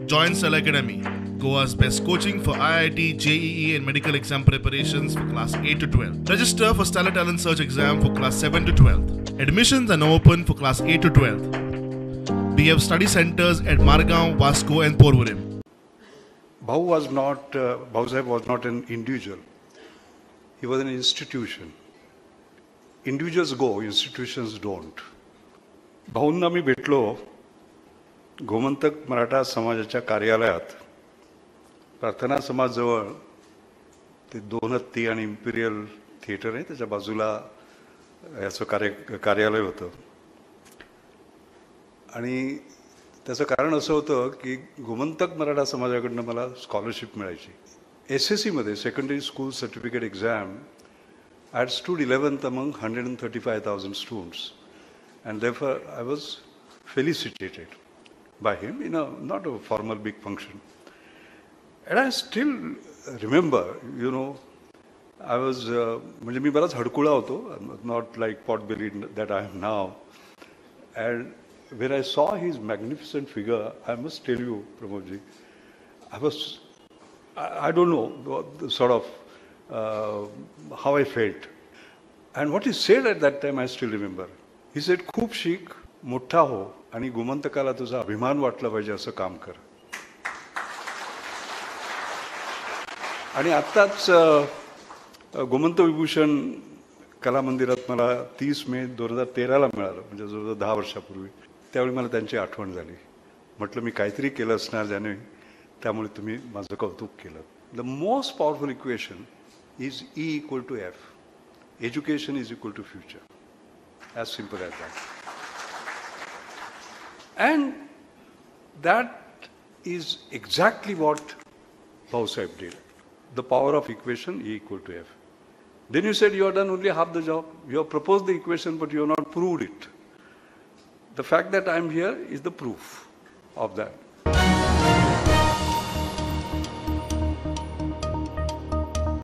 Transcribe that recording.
Join Stellar Academy, Goa's best coaching for IIT, JEE and medical exam preparations for class 8 to 12. Register for Stellar Talent Search exam for class 7 to 12. Admissions are now open for class 8 to 12. We have study centers at Margao, Vasco and Porvorim. Bhau was not, Bhausaheb was not an individual. He was an institution. Individuals go, institutions don't. भाऊंना मी भेटलो गोमंतक मराठा समाजाच्या कार्यालयात, प्रार्थना समाजजवळ ते दोन हत्ती आणि Imperial theatre आहे त्याच्या बाजूला याचं कार्यालय होतं. आणि त्याचं कारण असं होतं की गोमंतक मराठा समाजाकडनं मला स्कॉलरशिप मिळायची. एस एस सीमध्ये secondary school certificate exam I had stood 11th among 135,000 students, and therefore I was felicitated by him in a not a formal big function. And I still remember, you know, I was, म्हणजे मी बराच हडकुळा होतो, not like pot bellied that I am now. And when I saw his magnificent figure, I must tell you, Pramodji, I don't know, sort of how I felt. And what he said at that time, I still remember. He said, खूप शिक, मोठा हो आणि गोमंतकाला तुझा अभिमान वाटला पाहिजे असं काम कर. आणि आत्ताच गोमंत विभूषण कला मंदिरात मला 30 मे 2013ला मिळालं, म्हणजे जवळजवळ 10 वर्षापूर्वी. त्यावेळी मला त्यांची आठवण झाली. म्हटलं मी काहीतरी केलं असणार ज्याने, त्यामुळे तुम्ही माझं कौतुक केलं. The most powerful equation is E equal to F. Education is equal to future. As simple as that. And that is exactly what Bhausaheb did. The power of equation E equal to F. Then you said you have done only half the job. You have proposed the equation, but you have not proved it. The fact that I am here is the proof of that.